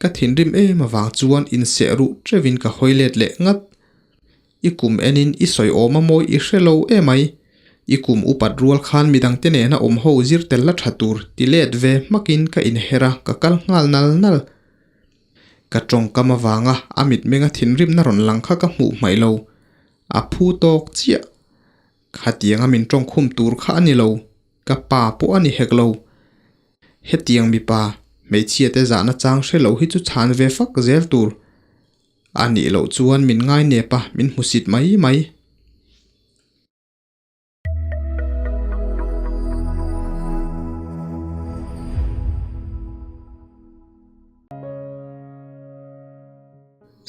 Ka thinrim em avang chuan inseh ruh teuhin ka hawi let leh ngat. I kum enin i sawi awm a mawi i hre lo emai. I kum upat rual khan midangte nena awm ho zir tel la tha tur ti let ve hmakin ka inher a, ka kal nghal nal nal. Ka tawngkam avanga a mitmenga thinrimna rawn lang kha ka hmuh hmaih lo. A phu tawk chiah. Khatianga min tawngkhum tur kha a ni lo, ka pa pawh a ni hek lo. Hetiang mipa, hmeichhia te zahna chang hre lo hi chu chhan ve fak zel tur. A nih loh chuan min ngai nep a, min hmusit mai mai.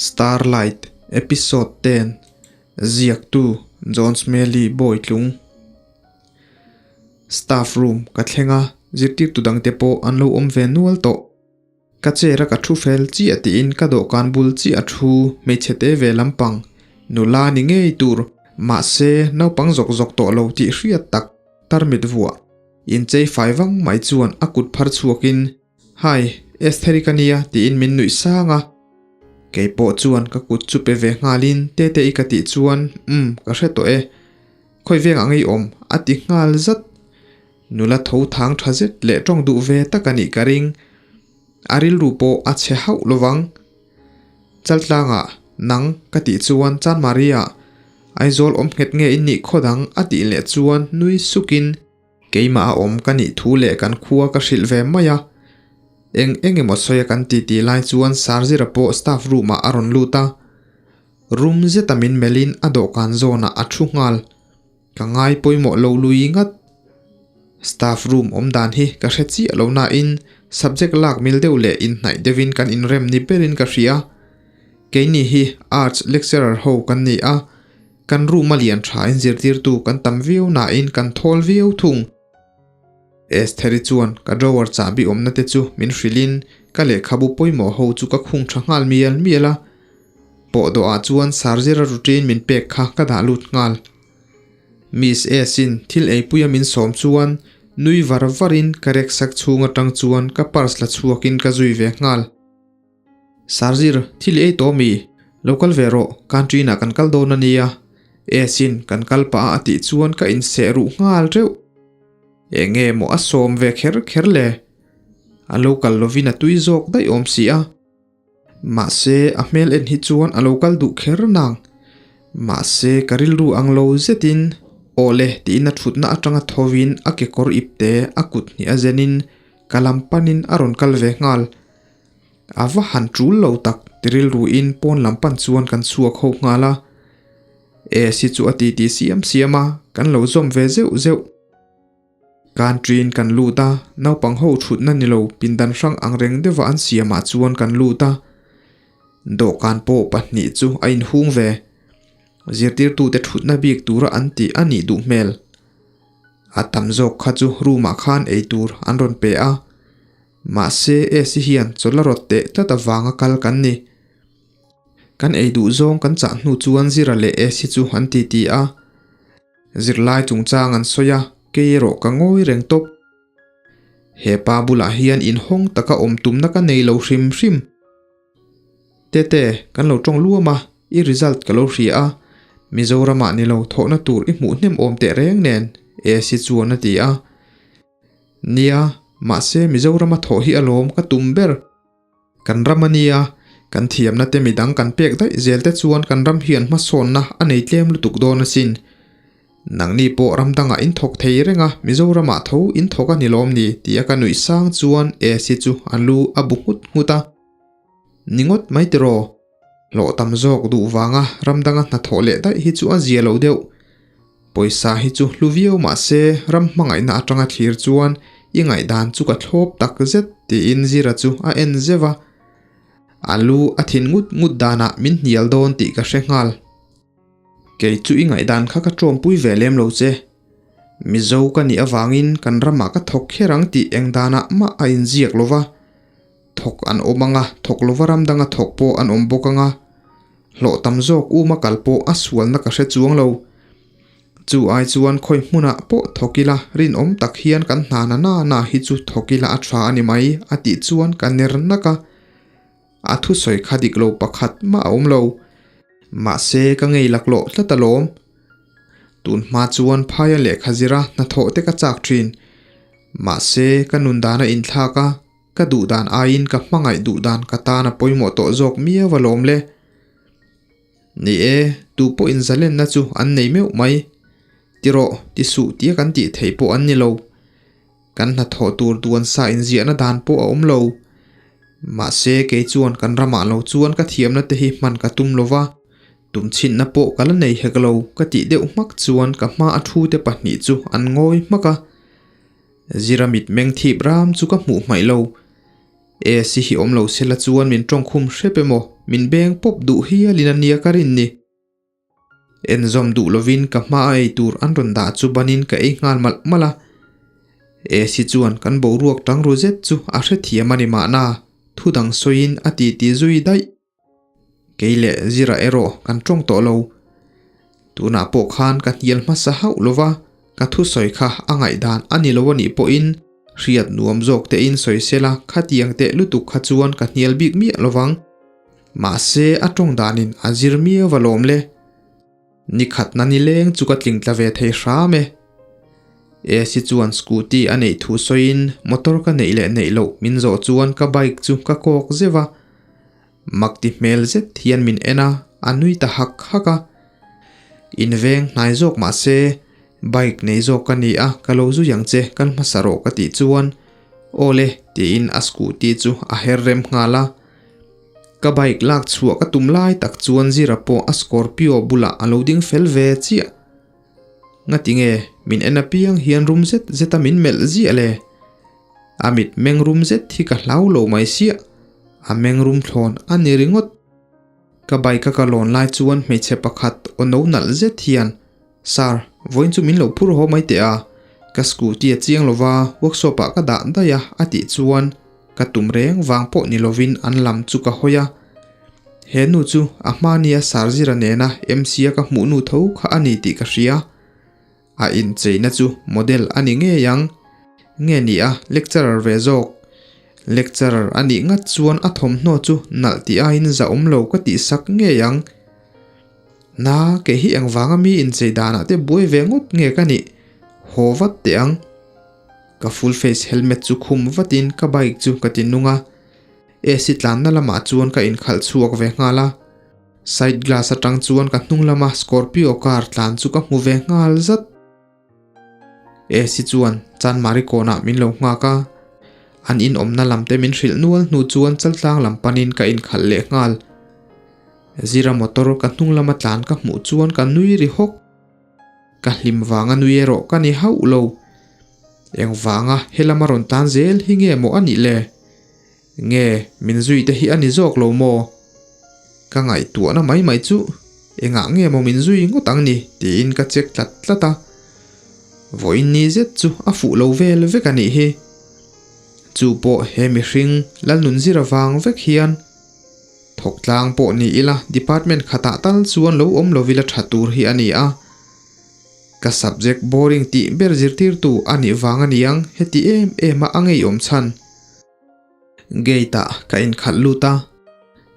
Starlight Episode 10 Ziaktu John Smelly Bawitlung Staff room ka thleng a, zirtirtu dangte pawh an lo awm ve nual tawh. Ka chair a ka thu fel chiah tiin ka dawhkan bul chiah a thu hmeichhe te ve lampang nula ni ngei tur mahse naupang zawk zawk tawh lo tih hriat tak tarmit vuah inchei fai vang mai chuan a kut phar chhuakin Hi, Estheri ka nia tiin min nuih sang a. Kei pawh chuan ka kut chu pe ve nghalin Tete i ka tih chuan umm ka hre tawh e, khawi veng ang i awm a ti nghal zat. Nula tho thang tha zet leh tawng duh ve tak a nih ka ring. A rilru pawh a chhe hauh lovang. Chaltlangah nang ka tih chuan Chan Maria, Aizawl awm nghet nge in nih khaw dang a tih leh chuan nui sukin Keimah a awm ka nih thu leh kan khua ka hrilh ve mai a. Eng eng emaw sawi a kan titi lai chuan Sarzira pawh staff room ah a rawn lut a. Room zeta min melhin a dawhkan zawnah a thu nghal. Ka ngai pawimawh lo lui ngat. Staff room awm dan hi ka hre chiah lo nain subject lak mil deuh leh inhnaih deuhin kan inrem ni berin ka hria. Keini hi arts lecturer ho kan ni a. Kan room a lian tha in zirtirtu kan tam viau nain kan thawl viau thung. Estheri chuan ka drawer chahbi awmna te chu min hrilhin ka lehkhabu pawimawh ho chu ka khung tha nghal mial mial a. Pawhdawhah chuan Sarzira routine min pek kha ka dah lut nghal. Miss S-in thil eipuia min sawm chuan nui var varin ka reksak chhung atang chuan ka purse la chhuakin ka zui ve nghal. Sarzir, thil i ei tawh mi? Lo kal ve rawh, country-in ah kan kal dawn a nia. E sin, kan kal pah a a tih chuan ka inseh ruh nghal teuh. Eng nge maw a sawm ve kher kher le? A lo kal lovin a tui zawk daih awm si a. Mahse, a hmel en hi chuan a lo kal duh kher nang. Mahse, ka rilru ang lo zetin, Aw le tiin a thutna atanga thovin a kekawr ipte a kut hnih a zenin ka lam panin a rawn kal ve nghal. A va han tul lo tak ti rilruin pawn lam pan chuan kan chhuak ho nghal a. AC chu a titi siam siam a, kan lo zawm ve zeuh zeuh. Country-in kan lut a, naupang ho thutna ni lo pindan hrang ang reng deuha an siamah chuan kan lut a. Dawhkan pawh pahnih chu a inhung ve. Zirtirtute thutna bik tura an tih a nih duh hmel. A tam zawk kha chu room-ah khan eitur an rawn pe a. Mahse AC hian chawlh a rawt teh tlat avanga kal kan ni. Kan ei duh zawng kan chah hnu chuan Zira leh AC chu an titi a. Zirlai chungchang an sawi a, kei erawh ka ngawi reng tawp. He pa bulah hian inhawng taka awm tumna ka nei lo hrim hrim. Tete, kan lo tawng luam a, i result ka lo hria a, Mizoramah ni lo thawhna tur i hmuh hnem awm teh reng nen, AC chuan a ti a. Nia, mahse Mizorama thawh hi alawm ka tum ber. Kan ram a nia, kan thiamna te midang kan pek daih zel te chuan kan ram hian hmasawnna a nei tlem lutuk dawn asin. Nangni pawh ram dangah in thawk thei reng a, Mizoramah tho in thawk a ni lawm ni tia ka nuih sang chuan AC chu a lu a bu nghut nghut a. Ni ngawt mai tiraw? Hlawh tam zawk duh vanga ram danga hnathawh leh daih hi chu a zia lo deuh. Pawisa hi chu hlu viau mah se ram hmangaihna atanga thlir chuan i ngaihdan chu ka thlawp tak zet tiin Zira chu a en zeuh a. A lu a thin ngut ngut danah min hnial dawn tih ka hre nghal. Kei chu i ngaihdan kha ka tawmpui ve lem lo che. Mizo ka nih avangin kan ramah ka thawk kher ang tih eng danah mah a inziak lo va. Thawk an awm ang a, thawk lova ram danga thawk pawh an awm bawk ang a. Hlawh tam zawk uma kal pawh a sualna ka hre chuang lo. Chu ai chuan khawi hmunah pawh thawk ila rinawm tak hian kan hna na na na hi chu thawk ila a tha a ni mai a tih chuan ka ner nak a. A thusawi kha dik lo pakhat mah a awm lo. Mahse ka ngei laklawh tlat alawm. Tun hma chuan phaia lehkha zira hnathawh te ka chak thin. Mahse ka nun dan a inthlak a, ka duh dan aiin ka hmangaih duh dan ka tan a pawimawh tawh zawk miau alawm le. Ni e, tu pawh inzalenna chu an nei meuh mai. Ti rawh, ti suh tia kan tih theih pawh an ni lo. Kan hnathawh tur duan sa inziahna dan pawh a awm lo. Mahse, kei chuan kan ramah lo chuan ka thiamna te hi hman ka tum lo va, tumchhinna pawh ka la nei hek lo ka tih deuh hmak chuan ka hma a thu te pahnih chu an ngawi hmak a. Zira mitmeng thip ram chu ka hmuh hmaih lo. AC hi awm lo sela chuan min tawngkhum hrep emaw, min beng pawp duh hialin a nia ka rin ni. Enzawm duh lovin ka hma a ei tur an rawn dah chu banin ka ei nghal malh malh a. AC chuan kan boruak tang ru zet chu a hrethiam a ni mahna, thu dang sawiin a titi zui daih. Kei leh Zira erawh kan tawng tawh lo. Tunah pawh khan ka hnial hmasa hauh lova, ka thusawi kha a ngaihdan a ni lo a nih pawhin hriat nuam zawk tein sawi sela khatiang teh lutuk kha chuan ka hnial bik miah lovang. Mahse a tawng danin a zir miau va lawm le. Ni khatna ni leng chu ka tling tla ve thei hram e. Esi chuan scooty a neih thu sawiin motor ka neih leh neih loh min zawh chuan ka bike chu ka kawk zeuh a. Mak ti hmel zet hian min en a, a nui ta hak hak a. In veng hnai zawk mahse bike nei zawk ka ni a, ka lo zui ang che kal hmasa rawh ka tih chuan aw le tiin a scooty chu a her rem nghal a. Ka bike lak chhuah ka tum lai tak chuan Zira pawh a Scorpio bulah a lo ding fel ve chiah. Ngati nge min en apiang hian rum zet zet a min melh ziah le? A mit meng rum zet hi ka hlau lo mai siah, a meng rum thlawn a ni ringawt. Ka bike a ka lawn lai chuan hmeichhe pakhat aw no nalh zet hian, Sir, vawiin chu min lo phur haw mai teh a, ka scooty a chiang lova workshop ah ka dah daih a a tih chuan ka tum reng vang pawh ni lovin an lam chu ka hawi a. He nu chu a hmania Sir Zira nena MC a ka hmuh nu tho kha a ni tih ka hria. A incheina chu model a ni ngei ang. Nge ni a lecturer ve zawk. Lecturer a nih ngat chuan a thawmhnaw chu nalh tih aiin zahawm lo ka tih sak ngei ang. Na, kei hi engvanga mi inchei danah te buai ve ngawt nge ka nih? Haw vat teh ang. Ka full face helmet chu khum vatin ka bike chu ka ti nung a. AC tlanna lamah chuan ka inkhalh chhuak ve nghal a. Side glass atang chuan ka hnung lama Scorpio car tlan chu ka hmu ve nghal zat. AC chuan Chanmari kawnah min lo nghak a, an in awmna lam te min hrilh nual hnu chuan Chaltlang lam panin ka inkhalh leh nghal. Zira motor ka hnung lama tlan ka hmuh chuan ka nui ri hawk. Ka hlim vanga nui erawh ka ni hauh lo. Engvanga helama rawn tlan zel hi nge maw a nih le? Nge, min zui te hi a ni zawk lo maw? Ka ngaihtuahna mai mai chu engah nge maw min zui ngawt ang ni tiin ka check tlat tlat a. Vawiin ni zet chu a fuh lo vel vek a nih hi. Chu pawh he mihring Lalnunzir avang vek hian thawk tlang pawh ni ila department khatah tal chuan lo awm lo ila tha tur hi a ni a. Ka subject boring tih ber zirtirtu a nih vang a niang heti em em a a ngeiawm chhan. Gate ah ka inkhalh lut a,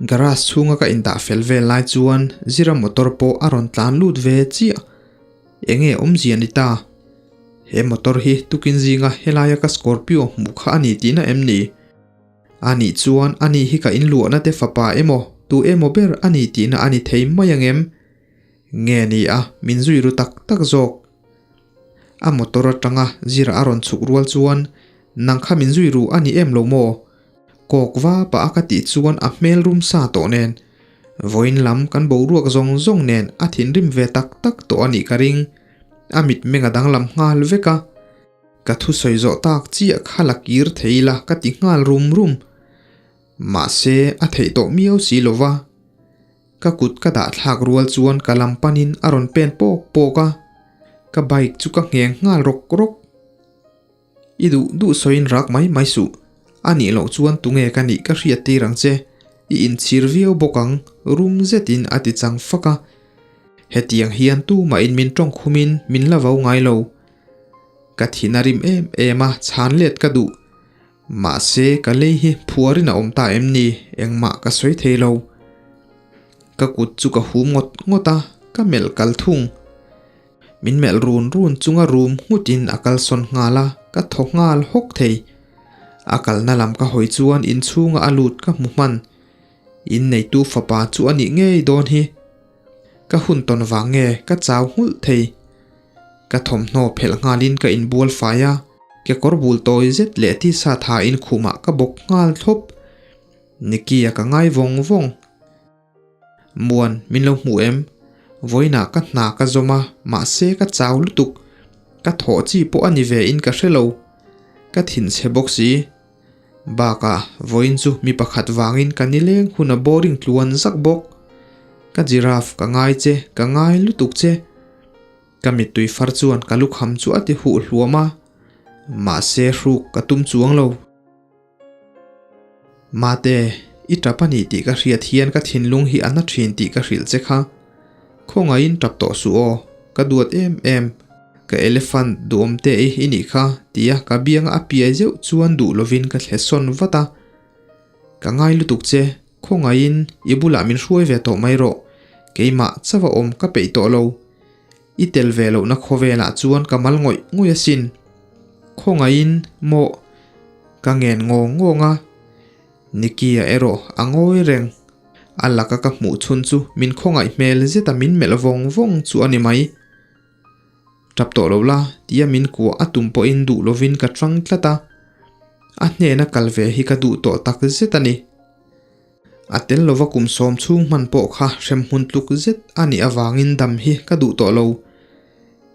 garage chhunga ka indah fel vel lai chuan Zira motor pawh a rawn tlan lut ve chiah. Enge awmzia ni ta? He motor hi tukin zinga helaia ka Scorpio hmuh kha a ni tihna em ni? A nih chuan ani hi ka inluahna te fapa emaw tu emaw ber a ni tihna a ni thei mai angem? Nge ni a min zui ru tak tak zawk? A motor atanga Zira a rawn chhuk rual chuan Nang kha min zui ru a ni em lo maw? Kawk va pah a ka tih chuan a hmel rum sa tawh nen. Vawiin lam kan boruak zawng zawng nen a thinrim ve tak tak tawh a nih ka ring. A mitmeng a danglam nghal vek a. Ka thusawi zawh tak chiah kha la kir thei ila ka ti nghal rum rum. Mahse a theih tawh miau si lo va. Ka kut ka dah thlak rual chuan ka lam panin a rawn pen pawk pawk a. Ka bike chu ka ngheng nghal rawk rawk. I duh duh sawiin rak mai mai suh. A nih loh chuan tunge ka nih ka hriat tir ang che. I inchhir viau bawk ang, rum zetin a ti chang fak a. Hetiang hian tumahin min tawng khumin min la vo ngai lo. Ka thin a rim em em a, chhan let ka duh. Mahse ka lei hi phuarin a awm ta em ni engmah ka sawi thei lo. Ka kut chu ka hum ngawt ngawt a, ka melh kal thung. Min melh run run chunga rum nghutin a kalsawn nghal a, ka thaw nghal hawk thei. A kalna lam ka hawi chuan inchhunga a lut ka hmu hman. Inneitu fapa chu a nih ngei dawn hi. Ka hun tawn vang nge ka chau nghulh thei. Ka thawmhnaw phelh nghalin ka inbual fai a, kekawr bul tawi zet leh tisa thain khumah ka bawk nghal thlawp. Nicky-a ka ngai vawng vawng. Muan, min lo hmu em? Vawiinah ka hna ka zawm a, mahse ka chau lutuk. Ka thawh chi pawh a ni ve in ka hre lo. Ka thinchhe bawk si. Bakah, vawiin chu mi pakhat vangin ka nileng hun a boring tluan zak bawk. Ka giraffe ka ngai che, ka ngai lutuk che. Ka mittui far chuan ka lukham chu a ti huh hluam a, mahse hruk ka tum chuang lo. Mate, i tap a ni tih ka hriat hian ka thinlung hi a na thin tih ka hrilh che kha. Khawngaihin tap tawh suh aw, ka duat em em. Ka elephant duhawm te i i nih kha, tia ka bianga a piai zeuh chuan duh lovin ka thle sawn vat a. Ka ngai lutuk che, khawngaihin i bulah min hruai ve tawh mai rawh, keimah chauh a awm ka peih tawh lo. I tel ve lohna khawvelah chuan ka mal ngawih ngawih asin. Khawngaihin maw ka ngen ngawng ngawng a, Nicky-a erawh a ngawi reng. A laka ka hmuh chhun chu min khawngaih hmel zeta min melh vawng vawng chu a ni mai. Tap tawh lo la tia min kuah a tum pawhin duh lovin ka tang tlat a, a hnena kal ve hi ka duh tawh tak zet a ni. A tel lova kum sawm chhung hman pawh kha hremhmun tluk zet a nih avangin dam hi ka duh tawh lo.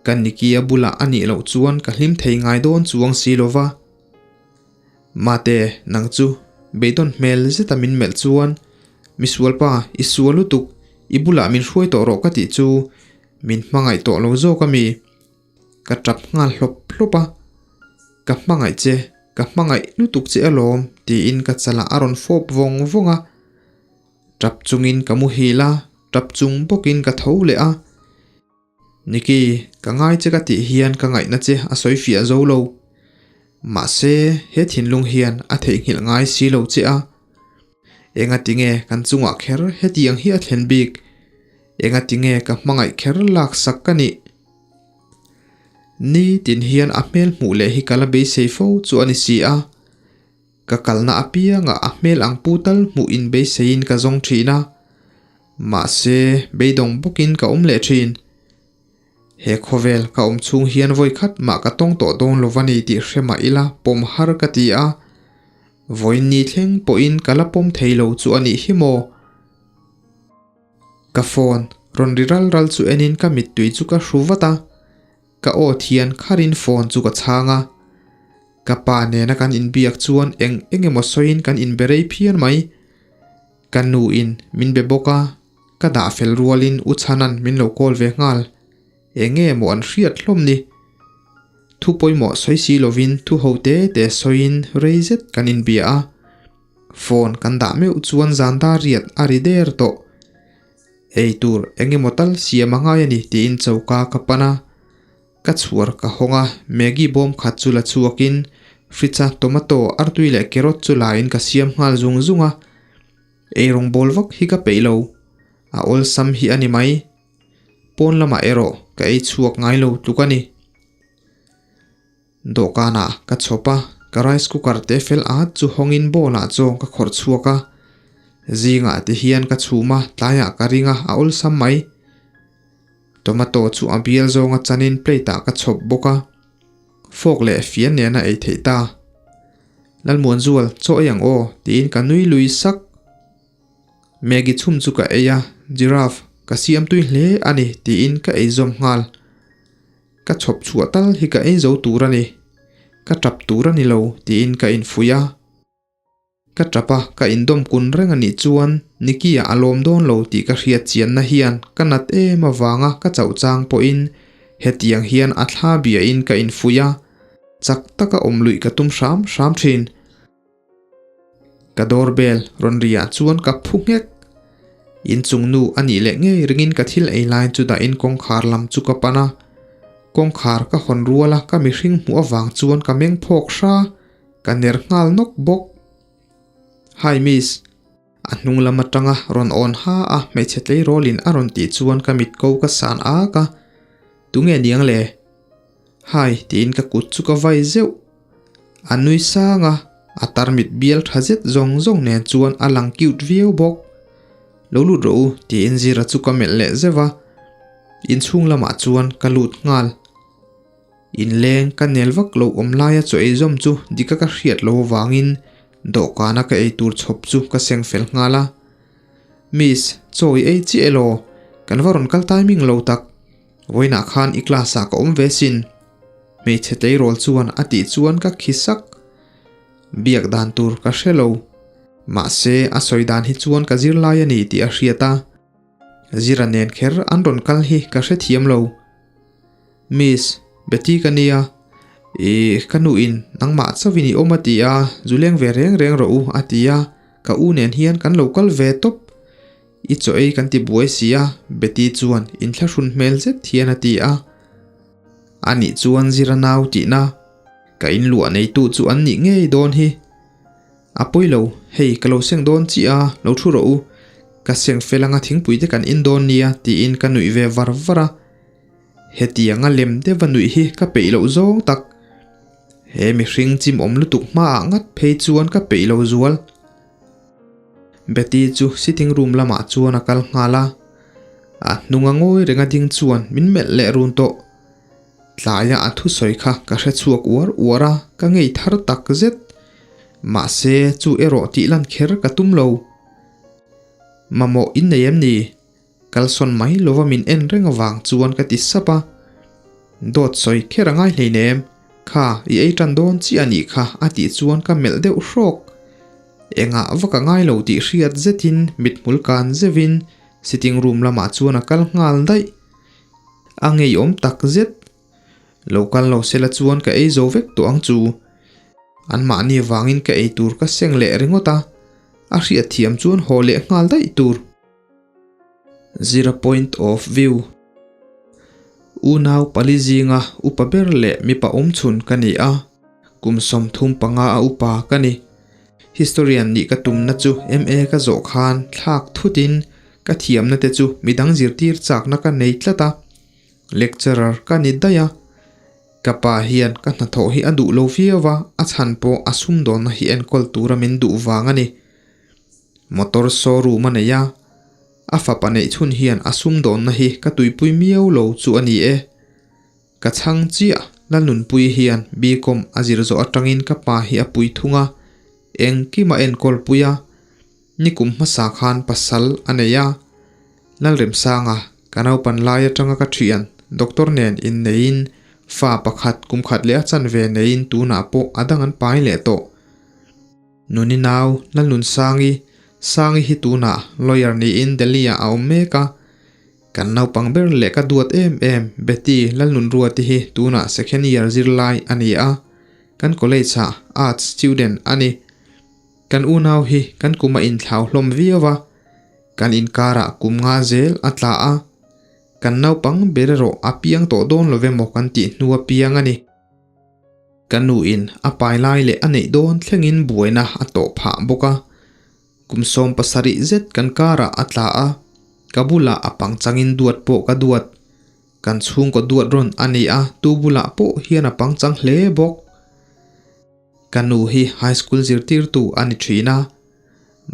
Ka Nicky-a bulah a nih loh chuan ka hlim thei ngai dawn chuang si lova. Mate, nang chu beidawn hmel zeta min melh chuan, Misualpa, i sual lutuk, i bulah min hruai tawh rawh ka tih chu min hmangaih tawh lo zawk a mi? Ka tap nghal hlawp hlawp a, Ka hmangaih che, ka hmangaih lutuk che alawm tiin ka chalah a rawn fawp vawng vawng a. Tap chungin ka muhil a, tap chung bawkin ka tho leh a. Niki, ka ngai che ka tih hian ka ngaihna che a sawi fiah zo lo. Mahse, he thinlung hian a theihnghilh ngai si lo che a. Engati nge kan chungah kher hetiang hi a thlen bik? Engati nge ka hmangaih kher laksak ka nih? Ni tin hian a hmel hmuh leh hi ka la beisei fo chu a ni si a, ka kalna apiangah a hmel ang pu tal hmuh in beiseiin ka zawng thin a, mahse beidawng bawkin ka awm leh thin. He khawvel ka awm chhung hian vawi khat mah ka tawng tawh dawn lo va ni tih hre mah ila pawm har ka ti a, vawiin ni thleng pawhin ka la pawm thei lo chu a nih hi maw? Ka phone rawn ri ral ral chu enin ka mittui chu ka hru vat a, ka aw thian kharin phone chu ka chhang a. Ka pa nena kan inbiak chuan eng eng emaw sawiin kan inbe rei phian mai. Ka nu in min be bawk a, ka dah fel rualin U Chhanan min lo call ve nghal. Eng nge maw an hriat hlawm ni? Thu pawimawh sawi si lovin thu ho te te sawiin rei zet kan inbia a. Phone kan dah meuh chuan zan dar riat a ri der tawh. Ei tur eng emaw tal siam a ngai a ni tiin choka ka pan a. Ka chhuar ka hawng a, Maggi bawm khat chu la chhuakin fridge a tomato, artui leh carrot chu lain ka siam nghal zung zung a. Eirawng bawl vak hi ka peih lo. A awlsam hi a ni mai. Pawn lamah erawh ka ei chhuak ngai lo tluk a ni. Dawhkanah ka chhawp a, ka rice cooker te fel at chu hawngin bowl ah chaw ka khawrh chhuak a. Zingah ti hian ka chhum a, tlaiah ka ring a, a awlsam mai. Tomato chu a bial zawnga chanin plate ah ka chhawp bawk a. Fork leh fian nen a ei theih ta. Lalmuanzual, chaw ei ang aw, tiin ka nui lui sak. Maggie chhum chu ka ei a, Giraffe, ka siam tui hle a ni, tiin ka ei zawm nghal. Ka chhawp chhuah tal hi ka ei zo tur a ni. Ka tap tur a ni lo, tiin ka infuih a. Ka tap a, ka indawm kun reng a nih chuan Nicky-a a lawm dawn lo tih ka hriat chianna hian ka nat em avanga ka chauh chang pawhin hetiang hian a thla biain ka infuih a, chak taka awm luih ka tum hram hram thin. Ka doorbell rawn ri ah chuan ka phu nghek. Inchung nu a nih leh ngei ringin ka thil ei lai chu dahin kawngkhar lam chu ka pan a. Kawngkhar ka hawn rual a ka mihring hmuh avang chuan ka meng phawk hra. ka ner nghal nawk bawk. Hi miss. A hnung lam atanga rawn awn ha a hmeichhe tleirawlin a rawn tih chuan ka mit ko ka san ak a, Tunge niang le? Hi tiin ka kut chu ka vai zeuh. A nui sang a, a tarmit bial tha zet zawng zawng nen chuan a lang cute viau bawk. Lo lut rawh u tiin Zira chu ka melh leh zeuh a, inchhung lamah chuan ka lut nghal. Inleng ka nel vak lo awm laia chaw ei zawm chu dika ka hriat lo avangin dawhkana ka ei tur chhawp chu ka seng fel nghal a. Miss, chaw i ei chiah elaw? Kan va rawn kal timing lo tak. Vawiinah khan i class ah ka awm ve sin. Hmeichhe tleirawl chuan a tih chuan ka khi sak. Biak dan tur ka hre lo. Mahse, a sawi dan hi chuan ka zirlai a ni tih a hriat a. Zira nen kher an rawn kal hi ka hrethiam lo. Miss, Betty ka nia. Ih, ka nu in nangmah chauhin i awm a ti a, zu leng ve reng reng rawh u a ti a, ka u nen hian kan lo kal ve tawp. I chaw ei kan ti buai si a, Betty chuan inthlahrun hmel zet hian a ti a. Anih chuan Zira nau tihna, ka inluah neitu chu an nih ngei dawn hi. A pawi lo, hei ka lo seng dawn chiah a, lo thu rawh u. Ka seng fel anga thingpui te kan in dawn nia tiin ka nuih ve var var a. Hetianga lem deuha nuih hi ka peih loh zawng tak. He mihring chimawm lutuk hmaah ngat phei chuan ka peih lo zual. Betty chu sitting room lamah chuan a kal nghal a. A hnunga ngawi renga ding chuan min melh leh run tawh. Tlaia a thusawi kha ka hre chhuak uar uar a, ka ngei thar tak zet. Mahse, chu erawh tih lan kher ka tum lo. Mamawh in nei em ni? Kalsawn mai lova min en reng avang chuan ka ti sap a. Dawt sawi kher a ngai hleinem, kha i ei tan dawn chiah a nih kha a tih chuan ka melh deuh hrawk. Engah va ka ngai lo tih hriat zetin mithmul kan zeuhin sitting room lamah chuan a kal nghal daih. A ngeiawm tak zet. Lo kal lo sela chuan ka ei zo vek tawh ang chu. Anmahni vangin ka ei tur ka seng leh ringawt a, a hriat thiam chuan haw leh nghal daih tur. Zira point of view. Unau pali zinga upa ber leh mipa awmchhun ka ni a, kum 35 a upa ka ni. Historian nih ka tumna chu MA ka zawh khan thlak thutin Ka thiamna te chu midang zirtir chakna ka nei tlat a, lecturer ka ni daih a. Ka pa hian ka hnathawh hi a duh lo viau a, a chhan pawh a sumdawnna hi enkawl tura min duh vang a ni. Motor showroom a nei a, a fapa neih chhun hian a sumdawnna hi ka tuipui miau lo chu a ni e. Ka chhang chiah, Lalnunpui hian BCom a zir zawh atangin ka pa hi a pui thung a, engkim a enkawl pui a. Nikum hmasa khan pasal a nei a, Lalremsanga ka naupan lai atanga ka thian doctor nen inneiin fa pakhat kum khat leh a chanve neiin tunah pawh a dang an pai leh tawh. Nuni nau Lalnunsangi, Sangi hi tunah lawyer niin Delhi-ah a awm mek a, kan naupang ber leh ka duat em em Betty Lalnunruati hi tunah second year zirlai a ni a, kan college-ah arts student a ni. Kan unau hi kan kum a inthlau hlawm viau a, kan inkarah kum nga zel a tla a, kan naupang ber erawh a piang tawh dawn lo emaw kan tih hnu a piang a ni. Ka nuin a pai lai leh a neih dawn thlengin buaina a tawh phah bawk a, kum 70 zet kan karah a tla a, ka bulah a pangchangin duat pawh ka duat. Kan chhungkaw duat rawn a ni a, tu bulah pawh hian a pangchang hle bawk. Ka nu hi high school zirtirtu a ni thin a,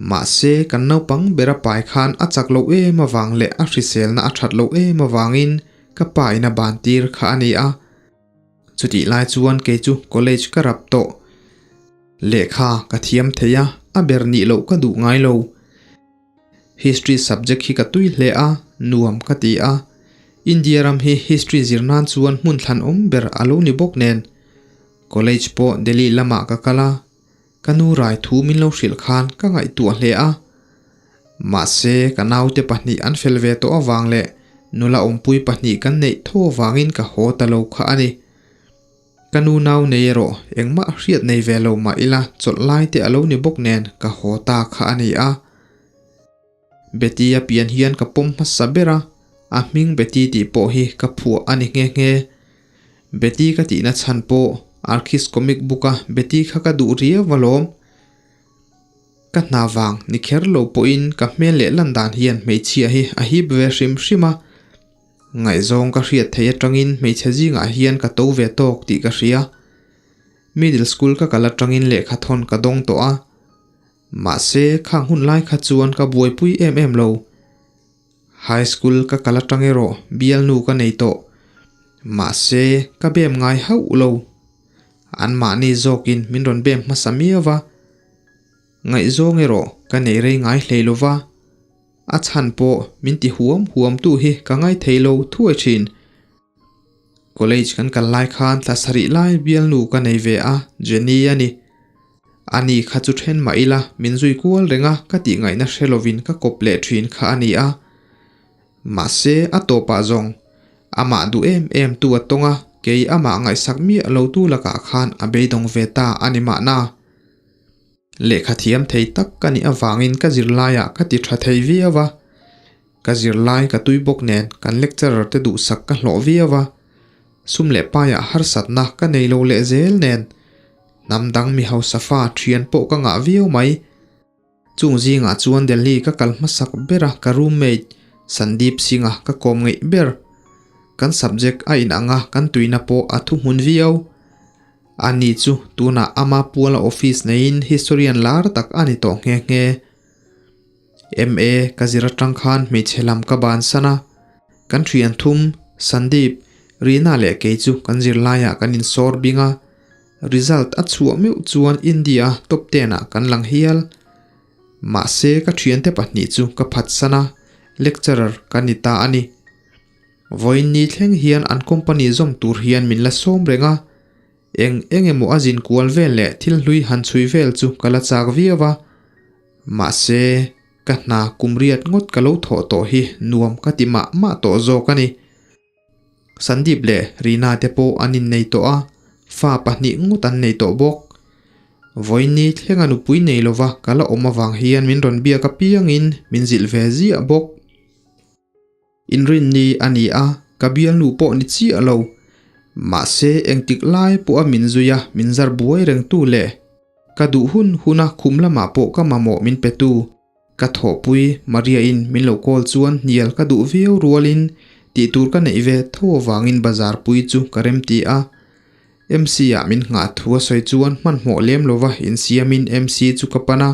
mahse kan naupang bera pai khan a chak loh em avang leh a hriselna a that loh em avangin ka pa in a ban tir kha a ni a. Chutih lai chuan kei chu college ka rap tawh. Lehkha ka thiam thei a, a ber nih loh ka duh ngai lo. History subject hi ka tui hle a, nuam ka ti a. India ram hi history zir nan chuan hmun thlan awm ber a lo ni bawk nen. College pawh Delhi lamah ka kal a, ka nu rai thu min lo hrilh khan ka ngaihtuah hle a. Mahse, ka naute pahnih an fel ve tawh avang leh nula awmpui pahnih kan neih tho avangin ka haw ta lo kha a ni. Ka nu nau nei erawh engmah hriat nei ve lo mah ila chawlh lai te a lo ni bawk nen ka haw ta kha a ni a. Betty a pian hian ka pawm hmasa ber a, a hming Betty tih pawh hi ka phuah a ni nghe nghe. Betty ka tihna chhan pawh Archie's comic book a Betty kha ka duh riau alawm. Ka hna vang ni kher lo pawhin ka hmel leh lan dan hian hmeichhia hi a hip ve hrim hrim a. Ngaihzawng ka hriat theih atangin hmeichhe zingah hian ka to ve tawk tih ka hria. Middle school ka kal atangin lehkha thawn ka dawng tawh a. Mahse khang hun lai kha chuan ka buaipui em em lo. High school ka kal atang erawh bialnu ka nei tawh. Mahse ka bem ngai hauh lo. Anmahni zawkin min rawn bem hmasa miau va. Ngaihzawng erawh ka nei rei ngai hlei lo va. A chhan pawh min ti huam huam tu hi ka ngaithei lo thuai thin. College kan kal lai khan thla sarih lai bialnu ka nei ve a, Jenny a ni. Ani kha chu then mah ila min zui kual reng a, ka tih ngaihna hre lovin ka kawp leh thin kha a ni a. Mahse a tawpah zawng amah duh em em tu a tawng a, kei amah ngaihsak miah lo tu lakah khan a beidawng ve ta a ni mahna. Lehkha thiam thei tak ka nih avangin ka zirlaiah ka ti tha thei viau a. Ka zirlai ka tui bawk nen kan lecturer te duhsak ka hlawh viau a, sum leh paiah harsatna ka nei lo leh zel nen hnam dang mi hausa fa thian pawh ka ngah viau mai. Chung zingah chuan Delhi ka kal hmasak ber a ka roommate Sandeep Singh-a ka kawm ngeih ber. Kan subject a inang a kan tuina pawh a thuhmun viau. Ani chu tunah ama puala office neiin historian lar tak a ni tawh nghe nghe. MA ka zir atang khan hmeichhe lam ka bansan a, kan thian thum, Sandeep, Rina leh kei chu kan zirlaiah kan insawr bing a, result a chhuah meuh chuan India top ten ah kan lang hial. Mahse ka thiante pahnih chu ka phatsan a, lecturer ka ni ta a ni. Vawiin ni thleng hian an company zawm tur hian min la sawm reng a, eng eng emaw a zin kual vel leh thil hlui han chhui vel chu ka la chak viau a. Mahse, ka hna kum riat ngawt ka lo thawh tawh hi nuam ka ti mah mah tawh zawk a ni. Sandeep leh Rina te pawh an innei tawh a, fa pahnih ngawt an nei tawh bawk. Vawiinni thlenga nupui nei lova ka la awm avang hian min rawn biak apiangin min zilh ve ziah bawk. Inrinni a ni a, ka bialnu pawh ni chiah lo. Mahse, engtik lai pawha min zui a, min zar buai rengtu leh ka duh hun huna khum lamah pawh ka mamawh min petu ka thawhpui Maria-in min lo call chuan hnial ka duh viau rualin tih tur ka neih ve tho avangin bazar pui chu ka remti a. MC-ah min nghah thu a sawi chuan hmanhmawh lem lova insiamin MC chu ka pan a.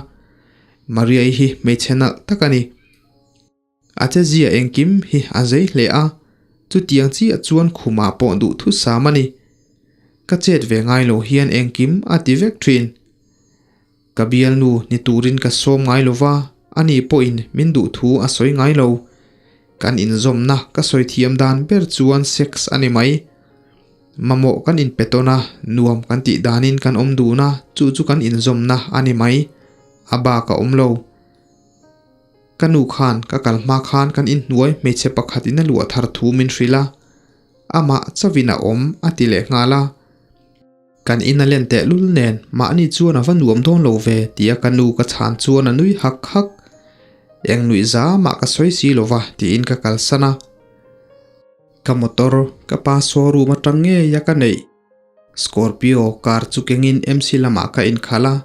Maria-i hi hmeichhe nalh tak a ni. A chezia engkim hi a zei hle a, chutiang chiah chuan khumah pawh duh thusam a ni. Ka chet ve ngai lo hian engkim a ti vek thin. Ka bialnu ni turin ka sawm ngai lo va, ani pawhin min duh thu a sawi ngai lo. Kan inzawmna ka sawi thiam dan ber chuan sex a ni mai. Mamawh kan inpe tawn a, nuam kan tih danin kan awm dun a, chu chu kan inzawmna a ni mai. A bak a awm lo. Ka nu khan ka kal hma khan kan inhnuai hmeichhe pakhat in a luah thar thu min hrilh a, amah chauhin a awm a ti leh nghal a. Kan in a len teh lul nen mahni chuan a va nuam dawn lo ve tia ka nu ka chhan chuan a nui hak hak. Eng nuih za mah ka sawi si lo va tiin ka kalsan a. Ka motor ka pa showroom atang ngei a ka neih. Scorpio car chu kengin MC lamah ka inkhalh a,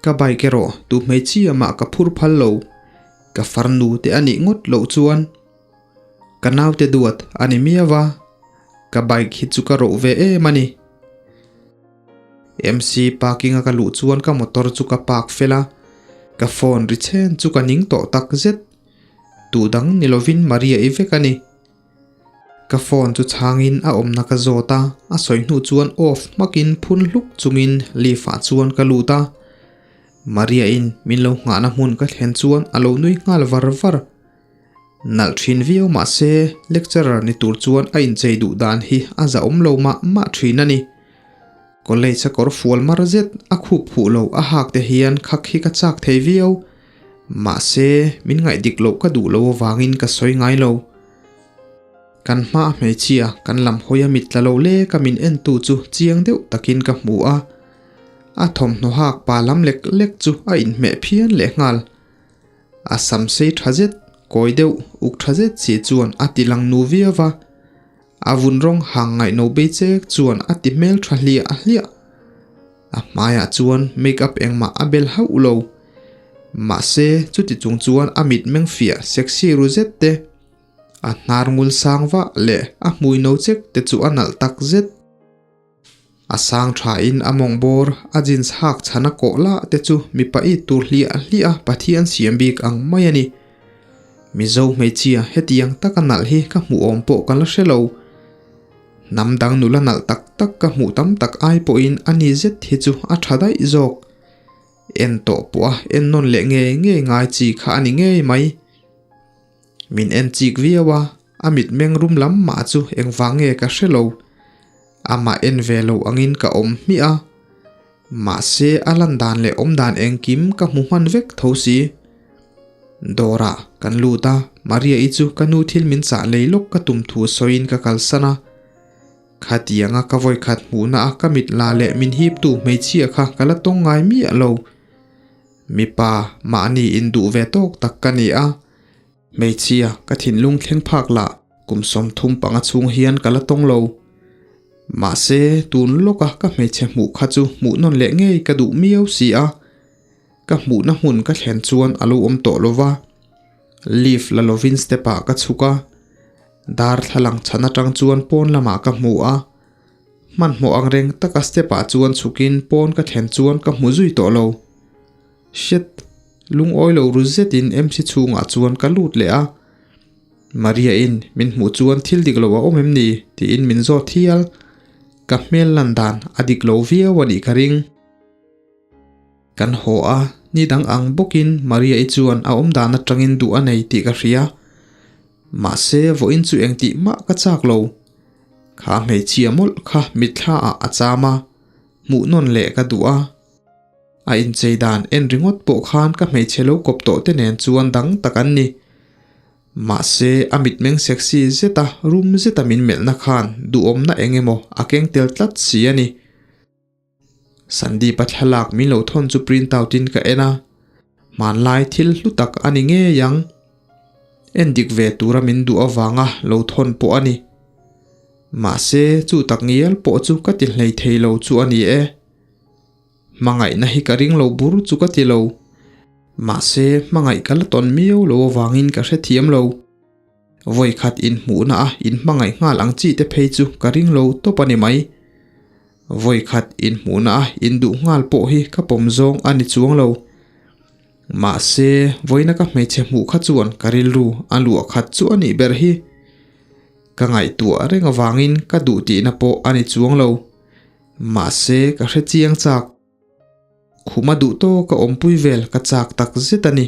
ka bike erawh tu hmeichhia mah ka phur phal lo, ka farnu te a nih ngawt loh chuan ka naute duat a ni miau a, ka bike hi chu ka roh ve em a ni. MC parking a ka luh chuan ka motor chu ka park fel a, ka phone ri chhen chu ka ning tawh tak zet, tu dang ni lovin Maria i vek a ni. Ka phone chu chhangin a awmna ka zawt a, a sawi hnu chuan off hmakin phun hluk chungin lift ah chuan ka lut a. Maria-in min lo nghahna hmun ka thlen chuan a lo nui nghal var var. Nalh thin viau mah se lecturer ni tur chuan a inchei duh dan hi a zahawm lo mah mah thin a ni. College a kawr fual mar zet a khup phuh lo a hak te hian khak hi ka chak thei viau. Mahse, min ngaih dik loh ka duh lo avangin ka sawi ngai lo. Kan hma a hmeichhia kan lam hawi a mit tla lo lek a min entu chu chiang deuh takin ka hmu a. A thawmhnaw hak pa lam lek lek chu a inhmeh phian lehnghal. A sam sei tha zet, kawi deuh, uk tha zet si chuan a ti lang nu viau va. A vun rawng hang ngaihno bei chek chuan a ti hmel tha hliah hliah. A hmaiah chuan make up engmah a bel hauh lo. Mahse, chuti chung chuan a mitmeng fiah sexy ru zet te, a hnar ngul sang vah leh a hmui no chek te chu a nalh tak zet. A sang thain a mawng bawr, a jeans hak chhan a kawh lah te chu mipa it tur hliah hliah a Pathian siam bik ang mai a ni. Mizo hmeichhia hetiang taka nalh hi ka hmuh awm pawh ka la hre lo. Hnam dang nula nalh tak tak ka hmuh tam tak ai pawhin a ni zet hi chu a tha daih zawk. En tawh pawh a en nawn leh ngei ngei ngai chi kha a ni ngei mai. Min en chik viau a, a mitmeng rum lam mah chu engvang nge ka hre lo. Amah en ve lo angin ka awm hmiah a. Mahse a lan dan leh awm dan engkim ka hmu hman vek tho si. Dawrah kan lut a, Maria-i chu ka nu thil min chah lei lawk ka tum thu sawiin ka kalsan a. Khatianga ka vawikhat hmuhna a ka mit la leh min hiptu hmeichhia kha ka la tawng ngai miah lo. Mipa, mahni induh ve tawk tak ka ni a, hmeichhia ka thinlung thleng phak lah kum 35 chhung hian ka la tawng lo. Mahse, tun lawka ka hmeichhe hmuh kha chu hmuh nawn leh ngei ka duh miau si a, ka hmuhna hmun ka thlen chuan a lo awm tawh lo va. Lift la lovin step ah ka chhuk a, darthlalang chhan atang chuan pawn lamah ka hmu a. Hmanhmawh ang reng taka step ah chuan chhukin pawn ka thlen chuan ka hmu zui tawh lo. Shit! Lungawi lo ru zetin MC chhungah chuan ka lut leh a. Maria in min hmuh chuan thil dik lo a awm em ni? tiin min zawt hial. Ka hmel lan dan a dik lo viau a nih ka ring. Kan haw a, ni dang ang bawkin Maria-i chuan a awm dan atangin duh a nei tih ka hria. Mahse, vawiin chu engtih mah ka chak lo. Kha hmeichhia mawlh kha mitthla ah a cham a, hmuh nawn leh ka duh a. A inchei dan en ringawt pawh khan ka hmeichhe lo kawp tawh te nen chuan dang tak an ni. Mahse, a mitmeng sexy zeta rum zeta min melhna khan duhawmna eng emaw a keng tel tlat si a ni. Sandeep-a thlalak min lo thawn chu print out in ka en a, hmanlai thil hlu tak a ni ngei ang. En dik ve tura min duh avanga lo thawn pawh a ni. Mahse, chu tak ngial pawh chu ka ti hlei thei lo chu a ni e. Hmangaihna hi ka ring lo bur chu ka ti lo. Mahse, hmangaih ka la tawn miau lo avangin ka hrethiam lo. Vawikhat inhmuhna a inhmangaih nghal ang chi te phei chu ka ring lo tawp a ni mai. Vawikhat inhmuhna a induh nghal pawh hi ka pawm zawng a ni chuang lo. Mahse, vawiina ka hmeichhe hmuh kha chuan ka rilru a luah khat chu a nih ber hi. Ka ngaihtuah reng avangin ka duh tihna pawh a ni chuang lo. Mahse, ka hre chiang chak. Khuma duh tawka awmpui vel ka chak tak zet a ni.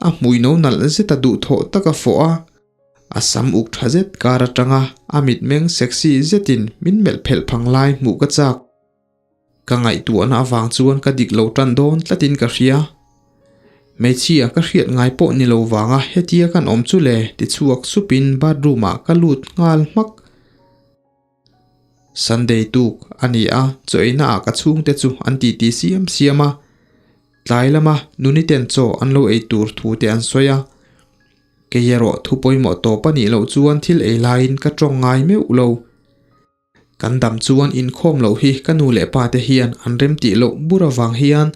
A hmui no nalh zeta duhthawh taka fawh a. A sam uk tha zet kar atanga a mitmeng sexy zetin min melh phelh phang lai hmuh ka chak. Ka ngaihtuahna avang chuan ka dik lo tan dawn tlatin ka hria. Hmeichhia ka hriat ngai pawh ni lo vanga hetia kan awm chu le ti chhuak supin bathroom ah ka lut nghal hmak. Sunday tuk a ni a, chaw eina ah ka chhungte chu an titi siam siam a. Tlai lama nuni ten chaw an lo ei tur thu te an sawi a. Kei erawh thu pawimawh tawp a nih loh chuan thil ei laiin ka tawng ngai meuh lo. Kan dam chuan inkhawm loh hi ka nu leh pa te hian an rem tih loh bur avang hian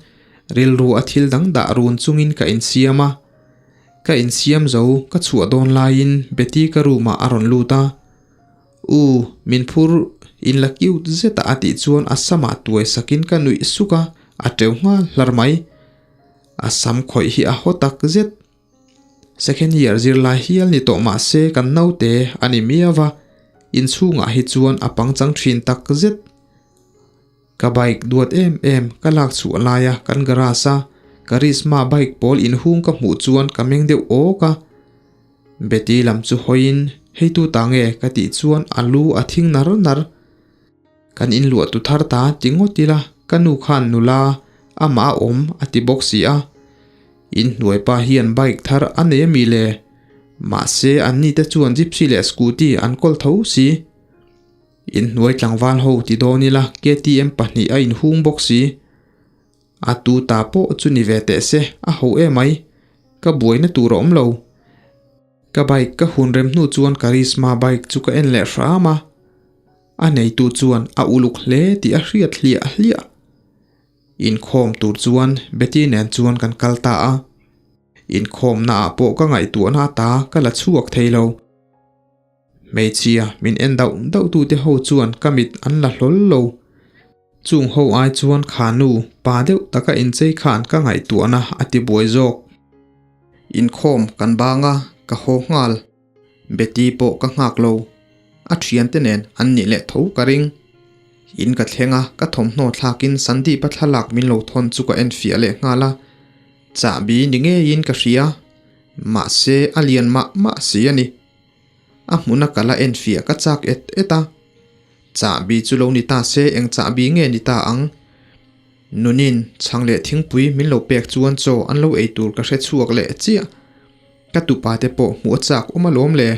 rilru a thil dang dah run chungin ka insiam a. Ka insiam zo ka chhuah dawn laiin Betty ka room ah a rawn lut a. U, min phur in la cute zet a a tih chuan a samah tuai sakin ka nuih suk a, a teu nghal hlar mai. A sam khawih hi a haw tak zet. Second year zirlai hial ni tawh mah se kan naute a ni miau a, inchhungah hi chuan a pangchang thin tak zet. Ka bike duat em em ka lak chhuah laia kan garage a Karizma bike pawl inhung ka hmuh chuan ka meng deuh awk a. Betty lam chu hawiin hei tu ta nge ka tih chuan a lu a thing nar nar. Kan inluah tu thar ta ti ngawt ila ka nu khan nula amah a awm a ti bawk si a. Inhnuai pa hian bike thar a nei a mi le? Mahse anni te chuan gypsy leh scooty an kawl tho si. Inhnuai tlangval ho ti dawn ila KTM pahnih a inhung bawk si. A tu ta pawh chu ni ve teh se a ho emai. Ka buaina tur a awm lo. Ka bike ka hun rem hnu chuan Karisma bike chu ka en leh hram a, a neitu chuan a uluk hle tih a hriat hliah hliah. Inkhawm tur chuan Betty nen chuan kan kal ta a, inkhawmna ah pawh ka ngaihtuahna ata ka la chhuak thei lo. Hmeichhia min en dauh dauh tute ho chuan ka mit an la hlawl lo. Chung ho ai chuan kha nu pa deuh taka inchei khan ka ngaihtuahna a ti buai zawk. Inkhawm kan bang a, ka haw nghal. Betty pawh ka nghak lo. A thiante nen an nih leh tho ka ring. In ka thleng a, ka thawmhnaw thlakin Sandeep-a thlalak min lo thawn chu ka enfiah leh nghal a. Chahbi ni ngeiin ka hria. Mahse a lian mah mah si a ni. A hmuna ka la enfiah ka chak et et a. Chahbi chu lo ni ta se eng chahbi nge ni ta ang? Nunin chhang leh thingpui min lo pek chuan chaw an lo ei tur ka hre chhuak leh chiah. Ka tupa te pawh hmuh a chak awm alawm le.